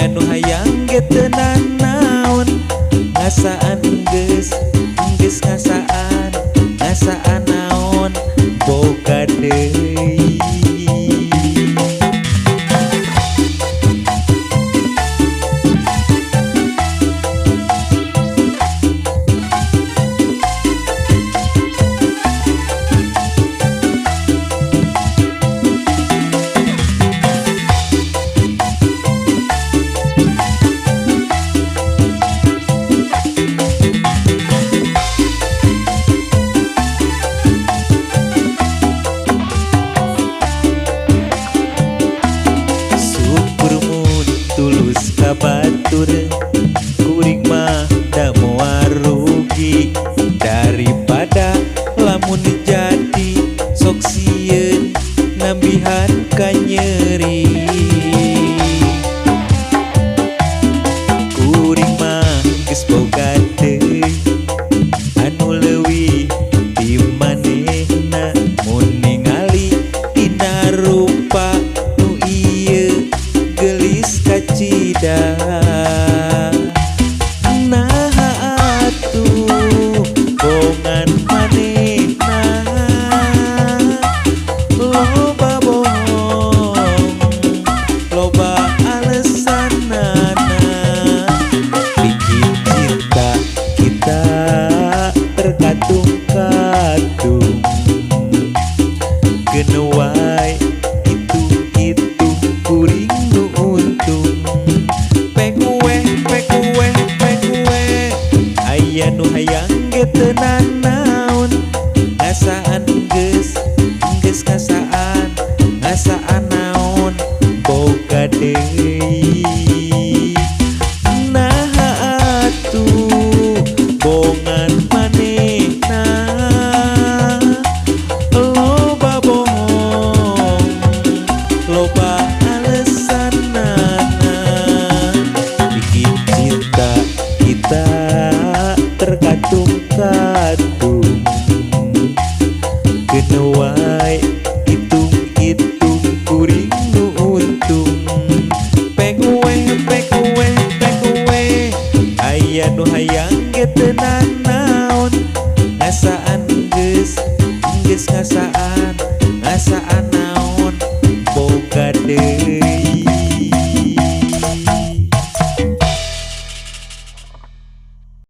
Aya nu hayang ge teu nanaon. Ngasaan geus geus ngasaan, ngasaan naon boga deui. Tulus ka batur kuring mah da moal rugi. Daripada lamun jadi sok sieun nambihan kanyeri. Kuring mah geus boga deui anu leuwih ti manehna. Mun ningali dina rupa nu ieu geulis kacida. Naha atuh bongan manehna loba bohong loba alesanana. Bikin cinta kita terkatung-katung. Keun wae hitung-hitung kuring nu untung. Pek we pek we pek we aya nu hayang ge teu nanaon. Ngasaan geus geus ngasaan, ngasaan naon boga deui. Naha atuh bongan manehna loba bohong loba alesanana. Bikin cinta kita terkatung-katung. Keun wae hitung-hitung kuring nu untung. Pek we pek we pek we aya nu hayang ge teu nanaon. Ngasaan geus geus ngasaan.